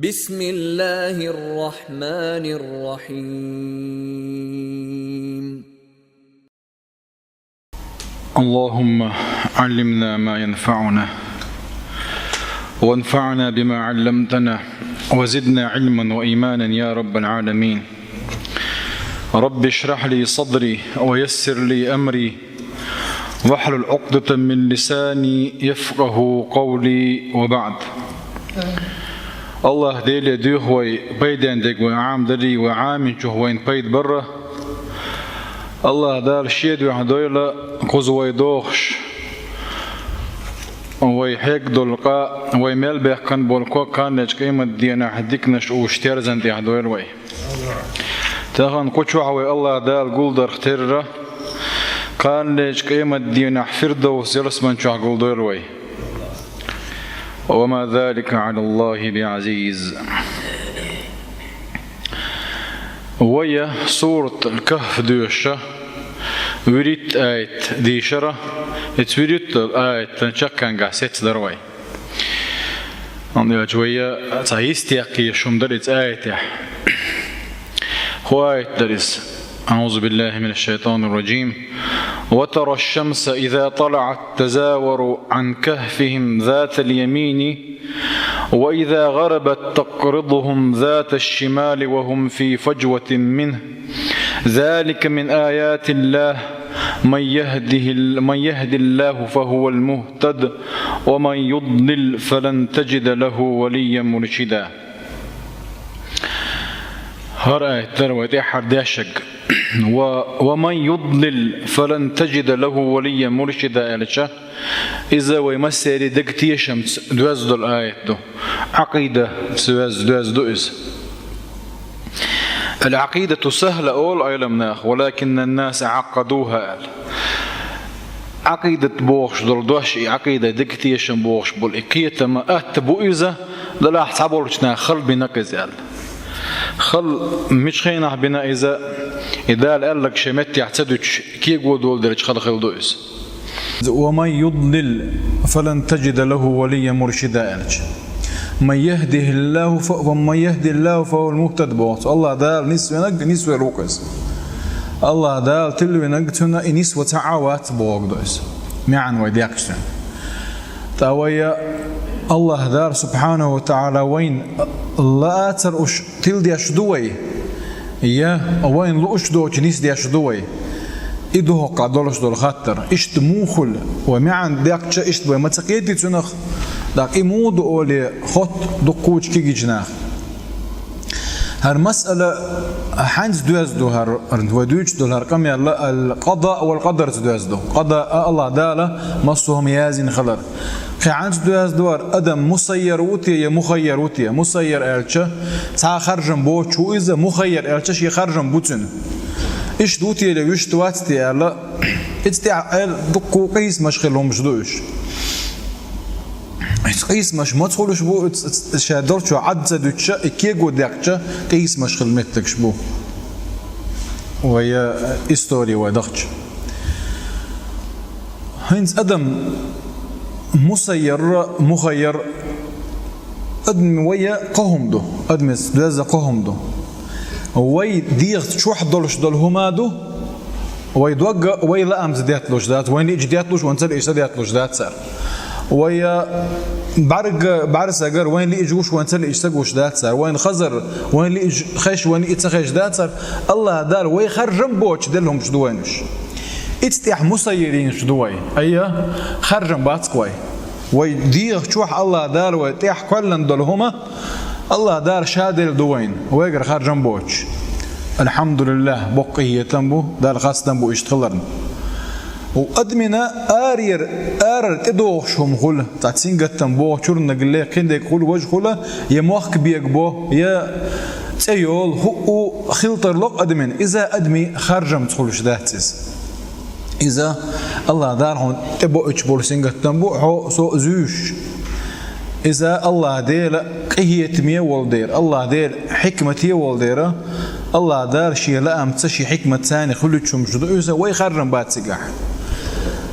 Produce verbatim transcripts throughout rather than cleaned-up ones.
بسم الله الرحمن الرحيم. اللهم علمنا ما ينفعنا، وانفعنا بما علمتنا، وزدنا علما وإيمانا يا رب العالمين. رب اشرح لي صدري ويسر لي أمري واحلل عقدة من لساني يفقه قولي وبعد. АллахӀ Деле дуьйху вай пайден дерг вай Ӏамадарий, вай Ӏаминчух вайна пайда барра. АллахӀ Дала шен дуьхьа дойла кхуза вай дохуш, вай хьегна долу къа, вай мел баьккхина болу ког кханлерчу къематдийнахь диканаш уьш терзан тӀехь дойла вай. Тахана кху чохь вай АллахӀ Дала гулдарх терра, кханлерчу къематдийнахь Фирдовс ялсаман чохь гулдойла вай. وما ذلك على الله بعزيز. Вай сурат Кахф доьшуш, вуьрхӀитта аят дийшира, иза вуьрхӀитта аятан чаккхенгахь сецна дара вай. Амма аьлча вай цхьа йистехь кхеташ хӀума дара иза аятехь. ХӀун аят дара иза? أعوذ بالله من الشيطان الرجيم. وترى الشمس إذا طلعت تزاور عن كهفهم ذات اليمين وإذا غربت تقرضهم ذات الشمال وهم في فجوة منه. ذلك من آيات الله. من يهده ال-، من يهد الله فهو المهتد، ومن يضلل فلن تجد له وليا مرشدا. ХӀара аят дара вай тӀаьххьара дешнарг. Ва, ومن يضلل فلن تجد له وليا مرشدا аьлча, иза вай массеран деган тешамца доьзна долу аят ду. Ӏакъидаца доьзна, доьзна ду иза. العقيدة سهلة олу Ӏеламнаха, ولكن الناس عقدوها аьлла. Ӏакъидат бохуш долу дош, и Ӏакъида деган тешам бохуш болу и кхетам атта бу иза, делахь цхьаболчу наха хала бина иза аьлла. Хала мичу хенахь бина иза, и Дала аьлларг шен меттехь ца дуьтуш, кего доладелча хала хила ду иза. ومن يضلل فلن تجد له وليا مرشدا аьлча. من يهده الله ف-، ومن يهد الله فهو المهتد боху. АллахӀ Дала нисвинарг, нисвелла ву иза. АллахӀ Дала тилвинарг, цунна и нисван цхьа а вац бохург ду иза. МаьӀна вай деккхачу. ТӀаккха вай АллахӀ Дала субхьанаху ва таӀала вайна лаацар уьш тиладеш ду вай, я вайна лууш доцу нисдеш ду вай? И ду хӀокху долуш долу хаттар. Иштта муха хуьлу? Вай маьӀна деккхача, иштта вай ма ца кхетий цунах? ТӀаккха и муха ду олий хотту дуккхачу кегийчу наха. ХӀара масъала хьаьнца доьзна ду, хӀара вай дуьйцуш долу хӀара къамел а القضاء والقدر-ца доьзна ду. Къада а АллахӀ Дала массо а хӀума яздина хилар. Кхин хьаьнца доьзна ду хӀара: адам мусайяр ву те я мухайяр ву те? Мусайяр аьлча, цхьа харжам боцуш ву иза, мухайяр аьлча, шен харжам бу цуьнан. Иштта ву те я вуьшта вац те аьлла, иза тӀехь аьлла дуккха къийсамаш хила хӀумаш ду уьш. Иза къийсамаш маца хуьлуш бу, иза, иза ша долччохь Ӏад ца дуьтуш, и кего деккхача, къийсамаш хила меттигаш бу. Вай, э, истори вай дахча. ХӀинца адам мусайяр, мухайяр, адам вай кхо хӀума ду, адамца доьзна кхо хӀума ду. Вай дегӀаца чохь долуш долу хӀума ду, вай дог а вай лаамца детталуш дац, вайна лиъча детталуш, вайна ца лиъча ца детталуш дац цара. Вай, а, бӀаьрг, бӀаьрсагара вайна лиъча гуш, вайна ца лиъча ца гуш дац цара. Вайна хазар, вайна лиъча хезаш, вайна лиъча ца хезаш дац цара. АллахӀ Дала вай харжам боцуш делла хӀумаш ду вайна уьш. Иза тӀехь мусайяринаш ду вай. Айя, харжам бац-кх вай. Вай дегӀа чохь АллахӀ Дала вай тӀехь кхоьллина долу хӀума, АллахӀ Дала ша делла ду вайна, вайгара харжам боцуш. АлхьамдулиллахӀ, боккха къинхетам бу, Далла хастам бу иштта хиларна. Адамина арера, арара тӀедогӀуш хӀума хуьлу, цхьа сингаттам бохучуьра наггахь кхин дерг хуьлу, важа хуьлу, я мохк бегабо, я цӀе йолу, хӀуъу хила тарло-кх адамина, иза адамийн харжамца хуьлуш дац иза. Иза АллахӀ Дала хьуна тӀебоуьйтуш болу сингаттам бу, хьо со а зуьйш. Иза АллахӀ Дела къинхетаме волу дера, АллахӀ Дела хьикмате волу дера, АллахӀ Дала шен лаамца, шен хьикматца хуьлуьйтуш хӀумаш ду иза, вай харжам бац цигахь.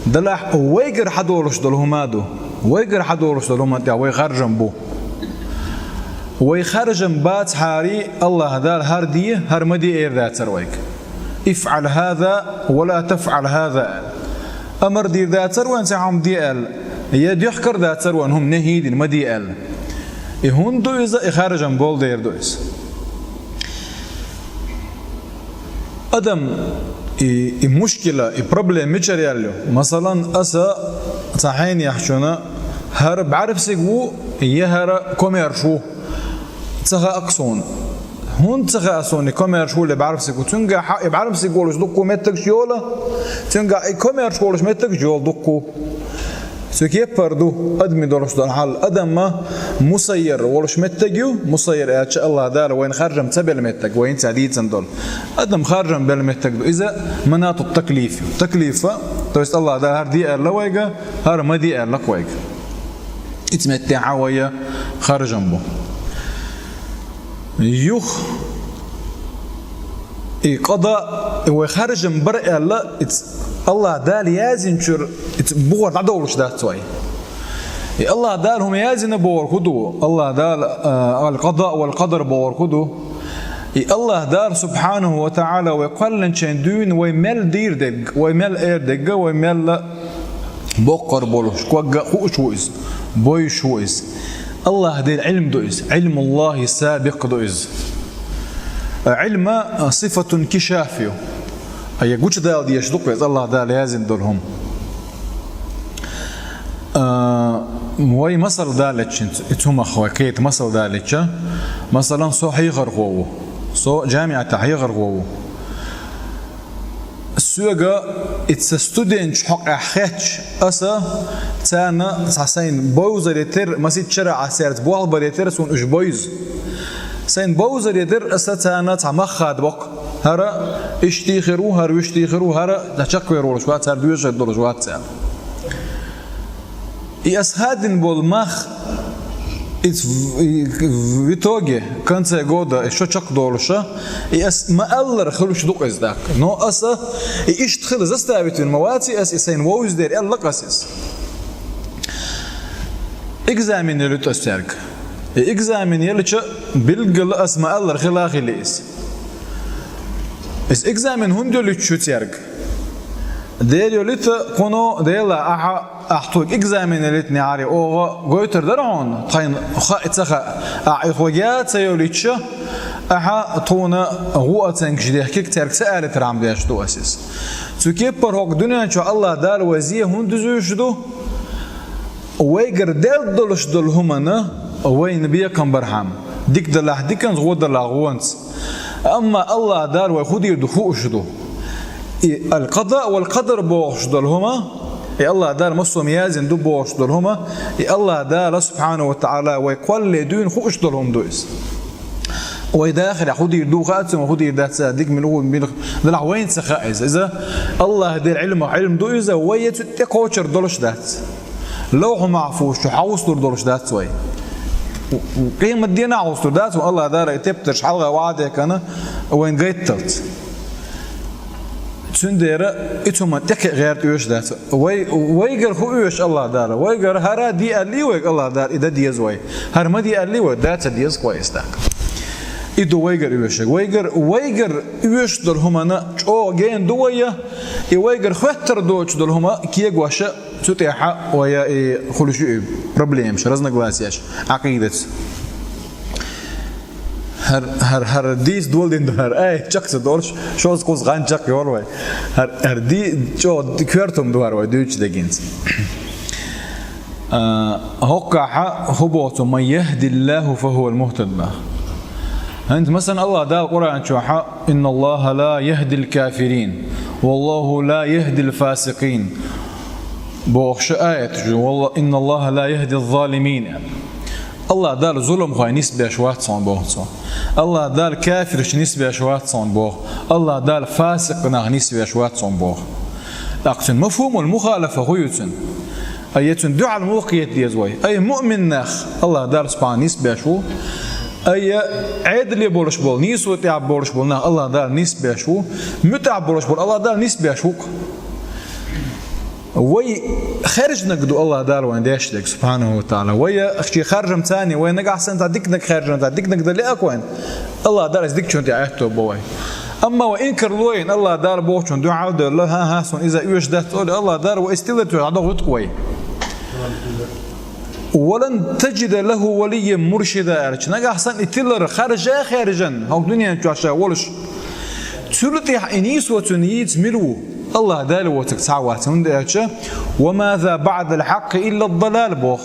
Делахь вайгара хьадолуш долу хӀума ду, вайгара хьадолуш долу хӀуманна тӀехь вай харжам бу. Вай харжам бацахьара, АллахӀ Дала хӀара де, хӀара ма де эр дацар вайга. «افعل هذا ولا تفعل هذا», аьлла. Амар дийр дацар вайна цхьа хӀума де аьлла, е дехкар дацар вайна хӀума нахӀий дина ма де аьлла. И хӀунда ду иза, и харжам болу дера ду иза. Адам и, и мушкила, и проблема мичара яьлла ю? Масалан, аса цхьа хьенехчунна хӀара бӀарфсиг ву, е хӀара комаьрша ву, ца хаьа-кх суна. ХӀунда ца хаьа суна, и комаьрша ву е бӀарфсиг ву? Цуьнгахь и бӀарфсиг волуш дуккха меттигаш йолу, цуьнгахь и комаьрша волуш меттигаш йолу дуккха. Цу кепара ду адамийн долуш долу хьал. Адам ма мусаййар волуш меттиг ю, мусаййар аьлча АллахӀ Дала вайна харжам ца белла меттиг, вайна ца дийцина долу. Адам харжам белла меттиг ду. Иза манату таклиф ю. Таклифа, то есть АллахӀ Дала хӀара де аьлла вайга, хӀара ма де аьлла-кх вайга. Иза меттехь вай харжам бу. Юха и къада, и вай харжам бар аьлла, иза АллахӀ Дала яздинчуьра иза бухара дӀадовлуш дац вай. И АллахӀ Дала хӀума яздина бохург хӀун ду? АллахӀ Дала, а, аль-къада валь-къадар бохург хӀун ду? И АллахӀ Дала, субхьанаху ва таӀала, вай кхоьллинчийн дуьйна вай мел дийр дерг, вай мел эр дерг, вай мел боккхар болуш, когга хууш ву иза, бойуш ву иза. АллахӀ Делан Ӏилма ду иза, Ӏилмуллахи сабикъ ду иза. Ӏилма, а, сифату инкишаф ю. А, я гучудала дезаш ду-кх иза АллахӀ Дала яздина долу хӀума. А, вай масал далийча, и цу хӀумах вай кхета масал далийча, масалан, со хьехархо ву, со жамиӀатехь хьехархо ву. Соьга и сан студенташ хьокъехь хетча, аса царна цхьа сайн бовзаре терра, масийтта шарахь ас цаьрца болх баре терра, суна уьш бовза. Сайн бовзаре дерра аса царна цхьа мах хадабо-кх. ХӀара иштта хир ву, хӀара вуьшта хир ву, хӀара чекхвер волуш вац, хӀара доьшур долуш вац аьлла. И ас хадийна болу мах, иза в, и в итоге, конце года, и шо чекхдолуша, и ас ма-аллара хуьлуш ду-кх иза тӀаккха. Но аса и иштта хила заставить вина ма ваций ас, и сайна вовза дера аьлла-кх ас иза. Экзамен елуьйту ас цаьрга. И экзамен елча, билггала ас ма-аллара хила а хили иза. Иза экзамен хӀунда елуьйтуш ю цаьрга? Дера йолуьйту кхуно, Дела, ахьа, ахь тхоьга экзамен елийтинехьара, оха гойтур дара хьуна, тхайна хаьа ца хаьа, ахь и тхоьга ца йолуьйтуша, ахьа тхуна гӀо оценкаш дехкиг цаьрга ца алийтархьама деш ду ас иза. Цу кеппара хӀокху дуьнен чохь АллахӀ Дала вай зен хӀунда дуьзуьйтуш ду? Вайгара делла долуш долу хӀуманна вайна бекхам бархьама, дика далахь диканца, гӀо далахь гӀонца. Амма АллахӀ Дала вай хӀун дийр ду хууш ду. И аль-къада валь-къадар бохуш долу хӀума, и АллахӀ Дала массо а яздина ду бохуш долу хӀума, и АллахӀ Дала, субхьанаху ва таӀала, вай кхоллале дуьйна хууш долу хӀума ду иза. Вай дахарехь хӀун дийр ду хаьа цунна, хӀун дийр дац, дика мила ву, мила далахь вайна ца хаьа иза. Иза АллахӀ Делан Ӏилма, Ӏилма ду иза, вай я цу тӀе кхочур долуш дац. Лавхьу-Махьфуз чу хьовсалур долуш дац вай. Къематдийнахь хьовсалур дац вай, АллахӀ Дала и тептарш хьалха ваӀда дехкина вайна гайтталц. Цундела и цу хӀуманна тӀекхиа гӀерта оьшуш дац. Вай, вайгара хӀун оьшу АллахӀ Дала? Вайгара хӀара де аьллий вайга АллахӀ Дала, и дан деза вай. ХӀара ма де аьллий вай, дан ца деза-кх вай иза тӀаккха. И ду вайгара оьшург. Вайгара, вайгара оьшуш долу хӀуманна чӀогӀа гена ду вай, и вайгара хоьттур доцуш долу хӀума кегош а, цу тӀехь а вай и хуьлуш ю и проблемаш, разногласияш Ӏакъидаца. ХӀара, хӀара, хӀара дийца дола дина ду хӀара. Ай, чекх ца долуш, шозза-кхузза хан чекхйолу вай. ХӀара, хӀара ди-, чӀогӀа ди-, коьрта хӀума ду хӀара вай дуьйцуш дегинца. А, хӀокхахь хӀун боху цо: «Ман яхӀдиллаху фахӀувал мухтад», бах. ХӀинца, масалан, АллахӀ Дала Къуръан чохь: «Инналлаха ла яхӀдил кафирин, валлаху ла яхӀдил фасикъин», бохуш аят ю, валла-, «Инналлаха ла яхӀдиз залимин», аьлла. АллахӀ Дала зуламхой нисбеш вац хьуна боху цо. АллахӀ Дала кафирш нисбеш вац хьуна боху. АллахӀ Дала фасикъ нах нисбеш вац хьуна боху. ТӀаккха цуьнан мафхумул мухалафа хӀун ю цуьнан? Ай, я цуьнан дуьхьал муха кхета деза вай? Ай, муъмин нах АллахӀ Дала субхьана нисбеш ву. Ай, я Ӏедале болуш болу, нийсо тӀехь болуш болу нах АллахӀ Дала нисбеш ву. МуьтӀахь болуш болу АллахӀ Дала нисбеш ву-кх. Вай хаьржинарг ду АллахӀ Дала вайна деш дерг, субхьанаху ва таӀала. Вай ахча хаьржам цани, вай нагахь санна цхьа диканиг хаьржина, цхьа диканиг дан лаьа вайна, АллахӀ Дала из дикачун тӀа аьттув ба вай. Амма вай инкарло йина, АллахӀ Дала бохучун дуьхьал а девлла, хӀа-хӀа, сона иза оьшуш дац олий, АллахӀ Дала вай из тиллар тӀа дӀадохуьйту вай. «Ва лан таджида лаху валийян муршида», аьлча, нагахь санна и тиллар харжа а хаьржина, хӀокху дуьнен чохь ша волуш, цул тӀаьхьа и нийсо цунна йийца мила ву? АллахӀ Дала воцург цхьа а вац, хӀунда аьлча: «Ва ма за баӀдал хьаккъи илла далал», боху.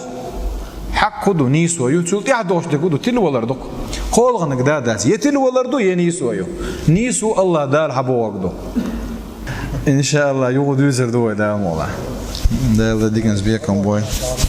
Хьакъ хӀун ду, нийсо ю, цул тӀаьхьа долуш дерг хӀун ду, тилавалар ду-кх. КхоалгӀаниг да дац, я тилавалар ду, я нийсо ю. Нийсо АллахӀ Дала хьабогӀург ду. ИншааллахӀ, юха дуьйцур ду вай, Дала мукъ лахь. Дала диканца бекхам бойла.